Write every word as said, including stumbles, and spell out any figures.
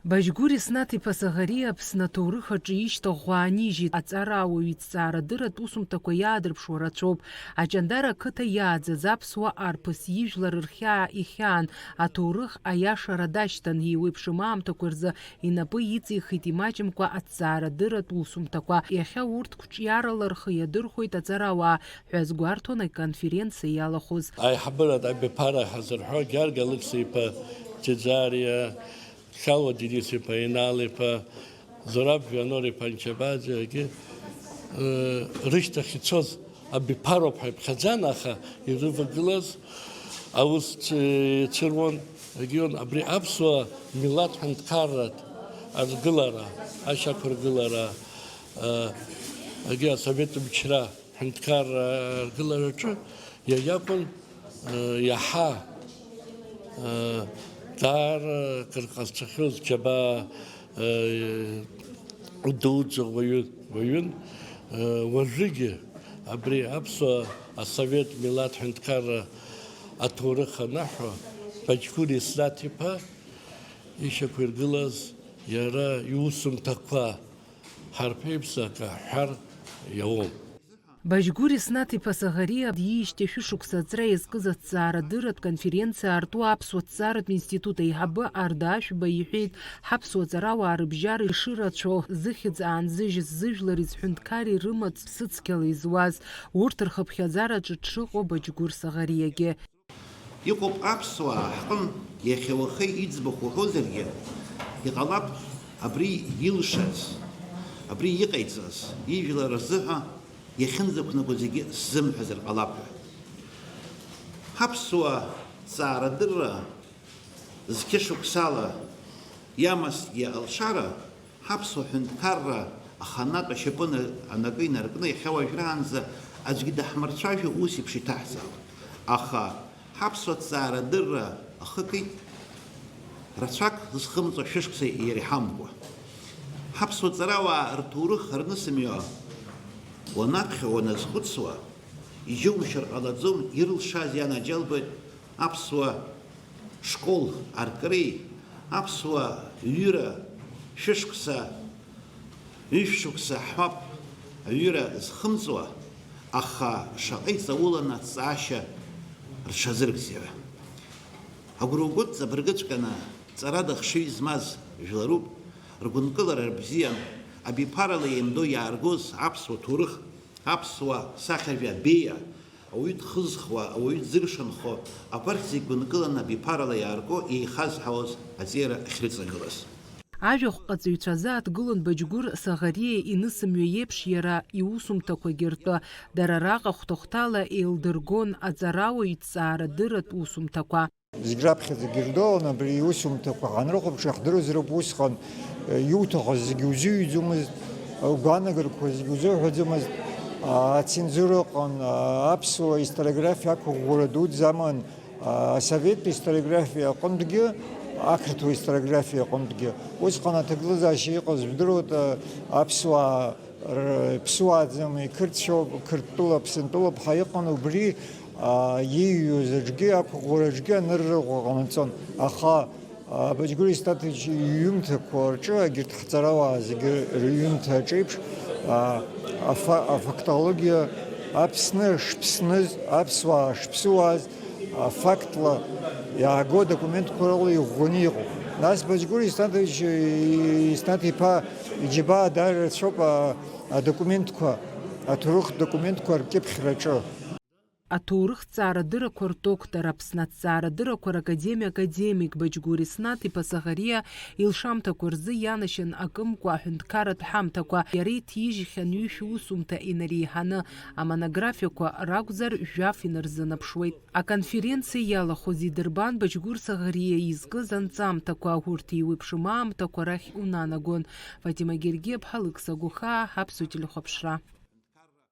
Баџьгәыр Еснаҭ-иԥа Саӷариа Аԥсны аҭоурых аҿы ишьҭыхәхәа аанижьит, аҵарауаҩ иҭҵаарадырратә усумҭақәа иаадырԥшуа рацәоуп. Аҷандара ақыҭа иааӡаз аԥсуа арԥыс ижәлар рхьаа ихьаан, аҭоурых аиашара дашьҭан, еиуеиԥшым аамҭақәа рзы инапы иҵихит имаҷымкәа аҭҵаарадырратә усумҭақәа. Иахьа урҭ қәҿиарала рхы иадырхәоит аҵарауаа, ҳәа азгәарҭон аконференциа иалахәыз. Аиҳабыратә абиԥара ҳазырҳәо Гьаргь Алықьса-иԥа Ӡеӡариа, Хьалуа Денис-иԥа Инал-иԥа, Зураб Вианор-иԥа Нчабаӡиагьы, э, рышьҭахь ицоз абиԥароуп ҳәа иԥхьаӡан, аха ирывагылаз аус ц-, цәыруан, регион, абри аԥсуа милаҭ ҳәынҭқарратә аргылара, ашьақәыргылара, э, егьи асовет мчра ҳәынҭқарра аргылараҿы иара иакәын, э, иаҳа, э, даара акыр ҟазҵахьоу зџьабаа, э, дуӡӡа уаҩын, уаҩын. Э, уажәыгьы абри аԥсуа асовет милаҭ ҳәынҭқарра аҭоурых анаҳәо, Баџьгәыр Еснаҭ-иԥа ишьақәиргылаз иара иусумҭақәа ҳарԥеиԥса акы ҳҳәар иауам. Баџьгәыр Еснаҭ-иԥа Саӷариа диижьҭеи шәышықәса аҵра иазкыз аҭҵаарадырратә конференциа арту аԥсуа ҭҵааратә институт аиҳабы Арда Ашәба иҳәеит, ҳаԥсуа ҵарауаа рыбжьара ишырацәоу, зыхьӡ аанзыжьыз, зыжәлар изҳәынҭқари рымаҵ ԥсыцқьала изуаз, урҭ рхыԥхьаӡараҿы дшыҟоу Баџьгәыр Саӷариагьы. Иҟоуп аԥсуаа ҳҟын иахьа уахеи иӡбахә уҳәозаргьы, иҟалап абри илшаз, абри иҟаиҵаз, ижәлар рзыҳәа иахьынӡақәнаго зегьы сзымҳәазар ҟалап ҳәа. Ҳаԥсуа ҵаарадырра зқьышықәсала иамазҭгьы алшара, ҳаԥсуа ҳәынҭқарра аханатә ашьапы на-, анакы инаркны иахьа уажәраанӡа аӡәгьы даҳмырцәажәо ус еиԥш иҭаҳҵаауан. Аха ҳаԥсуа ҭҵаарадырра ахыкит, рацәак зхымҵуа шәышықәса иреиҳамкәа. Ҳаԥсуа ҵарауаа рҭоурых рнысымҩа уанаԥхьо, уаназхәыцуа, иџьоумшьар ҟалаӡом, ирылшаз ианаџьалбеит аԥсуа школ аркреи, аԥсуа ҩыра шәышықәса, ҩышәшықәса ҳәап аҩыра зхымҵуа, аха шаҟа иҵаулан аҭҵаашьа рҽазыркзеи ҳәа. Агәра угоит, ҵабыргыҵәҟьаны ҵарада хшыҩ змаз жәларуп, ргәынкылара рбзиан, абиԥарала еимдо иааргоз аԥсуа ҭоурых, аԥсуа сахьаржәи абеиа, ауаҩы дхызхуа, ауаҩы дзыршанхо, абарҭ зегь гәынкыланы абиԥарала иаарго еихазҳауаз аҵеира ахьрыҵагылаз. Ажәахәҟаҵаҩцәа азы ааҭгылон Баџьгәыр Саӷариа инысымҩа иеиԥш иара иусумҭақәагьы ртәы, дара раҟа хәҭа-хәҭала еилдыргон аҵарауаҩ иҭҵаарадырратә усумҭақәа. Зегь раԥхьаӡагьы ирдыруан абри иусумҭақәа ҳанрыхәаԥш, иахдыруазароуп усҟан, э, иуҭахыз зегьы узыҩӡомызт, э, угәаанагарақәа зегьы узуҳәаӡомызт. А, ацензура ыҟан, а, аԥсуа историографиа ақәыӷәӷәара дуӡӡа аман, а, асоветтә историографиа аҟынтәгьы, ақырҭуа историографиа аҟынтәгьы. Усҟан аҭагылазаашьа иҟаз жәдыруеит, а, аԥсуаа рыԥсуааӡам, иқырҭшәоуп, Қырҭтәыла, Аԥсынтәылоуп ҳәа иҟан, убри, аа, ииҩуаз аҿгьы, ақәыӷәӷәара аҿгьы анырра ҟанаҵон. Аха, аа, Баџьгәыр Еснаҭович иҩымҭақәа рҿы, егьырҭ ҳҵарауаа зегьы рҩымҭа аҿеиԥш, аа, афа-, афактологиа, Аԥсны шԥсныз, аԥсуаа шԥсуааз, афактла иааго адокументқәа рыла иӷәӷәаны иҟоуп. Нас Баџьгәыр Еснаҭович, Еснаҭ-иԥа иџьабаа даара рацәоуп, а, адокументқәа, аҭоурыхтә документқәа ркьыԥхьраҿы. Аҭоурыхҭҵаарадыррақәа рдоктор, Аԥсны аҭҵаарадыррақәа ракадемиа академик Баџьгәыр Еснаҭ-иԥа Саӷариа илшамҭақәа рзы ианашьан акымкәа аҳәынҭқарратә ҳамҭақәа, иара иҭижьхьан ҩышә усумҭа инареиҳаны, амонографиақәа ракәзар, жәаф инарзынаԥшуеит. Аконференциа иалахәыз идырбан Баџьгәыр Саӷариа изкыз анҵамҭақәа, урҭ еиуеиԥшым аамҭақәа рахь унанагон. Фатима Гергиаԥҳа, Лыкса Гәыхаа, Аԥсуа телехәаԥшра.